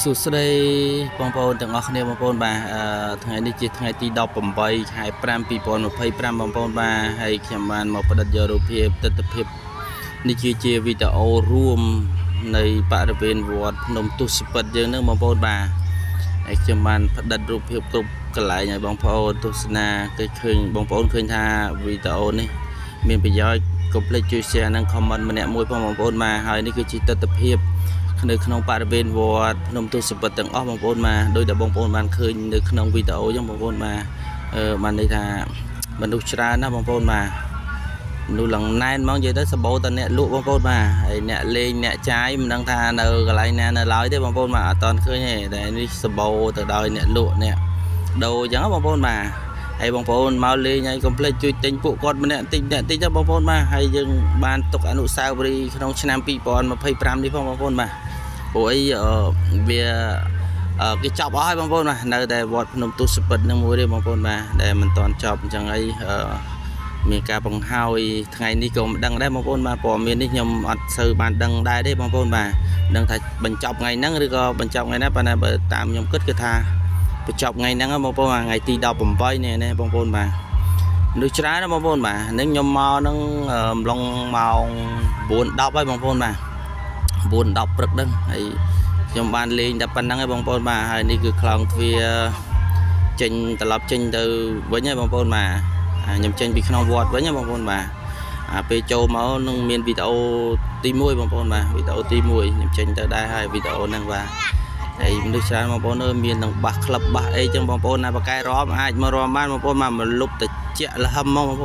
សួស្តីបងប្អូនទាំងអស់គ្នាបងប្អូនបាទអឺថ្ងៃនេះជាថ្ងៃទី18ខែ5 2025បងប្អូនបាទហើយខ្ញុំបានមកផ្ដិតយករូបភាពទស្សនភាពនេះជាវីដេអូរួមនៃបរិវេណវត្តភ្នំទសពិតយើងនឹងបងប្អូនបាទហើយខ្ញុំបានផ្ដិតរូបភាពគ្រប់កន្លែងឲ្យបងប្អូនទស្សនាគេឃើញបងប្អូនឃើញថាវីដេអូនេះមានប្រយោជន៍កុំភ្លេចជួយ share និង comment ម្នាក់មួយផងបងប្អូនបាទហើយនេះគឺជាទស្សនភាព នៅក្នុងបរិវេណវត្តភ្នំទសពិតទាំងអស់បងប្អូនបាទដោយតែបងប្អូនបានឃើញនៅក្នុងវីដេអូអញ្ចឹងបងប្អូនបាទអឺបានន័យថាមនុស្សច្រើនណាស់បងប្អូនបាទមនុស្សឡើងណែនហ្មងនិយាយទៅសបោតអ្នកលក់បងប្អូនបាទហើយអ្នកលេងអ្នកចាយមិនដឹងថានៅកន្លែងណានៅឡើយទេបងប្អូនបាទអត់តន់ឃើញទេតែនេះសបោទៅដោយអ្នកលក់អ្នកដូរអញ្ចឹងបងប្អូនបាទហើយបងប្អូនមកលេងហើយកុំភ្លេចជួយទិញពួកគាត់ម្នាក់តិចម្នាក់តិចទៅបងប្អូនបាទហើយយើងបានទុកអនុស្សាវរីយ៍ក្នុងឆ្នាំ2025នេះផងបងប្អូនបាទ ព្រោះអីអឺវាអឺគេចប់អស់ហើយបងប្អូនបាទនៅតែវត្តភ្នំទសពិតនឹងមួយទេបងប្អូនបាទដែលមិនទាន់ចប់អញ្ចឹងអីអឺមានការបង្ហើយថ្ងៃនេះក៏មិនដឹងដែរបងប្អូនបាទព័ត៌មាននេះខ្ញុំអត់សូវបានដឹងដែរទេបងប្អូនបាទមិនដឹងថាបញ្ចប់ថ្ងៃហ្នឹងឬក៏បញ្ចប់ថ្ងៃណាប៉ុន្តែបើតាមខ្ញុំគិតគឺថាបញ្ចប់ថ្ងៃហ្នឹងបងប្អូនបាទថ្ងៃទី18នេះណាបងប្អូនបាទមនុស្សច្រើនណាស់បងប្អូនបាទហ្នឹងខ្ញុំមកហ្នឹងអំឡុងម៉ោង9 10ហើយបងប្អូនបាទ 9 10ព្រឹកហ្នឹងហើយខ្ញុំបានលេងតែប៉ុណ្្នឹងឯងបងប្អូនបាទហើយនេះគឺខ្លោងទ្វារចេញត្រឡប់ចេញទៅវិញហើយបងប្អូនបាទអាខ្ញុំចេញពីក្នុងវត្តវិញហ៎បងប្អូនបាទអាពេលចូលមកនឹងមានវីដេអូទី1បងប្អូនបាទវីដេអូទី1ខ្ញុំចេញទៅដែរហើយវីដេអូហ្នឹងបាទហើយមនុស្សច្រើនបងប្អូនអើយមានទាំងបាសក្លឹបបាសអីចឹងបងប្អូនណាបកែរំអាចមករំបានបងប្អូនបាទមកលុបតិចលហឹមមកបងប្អូន។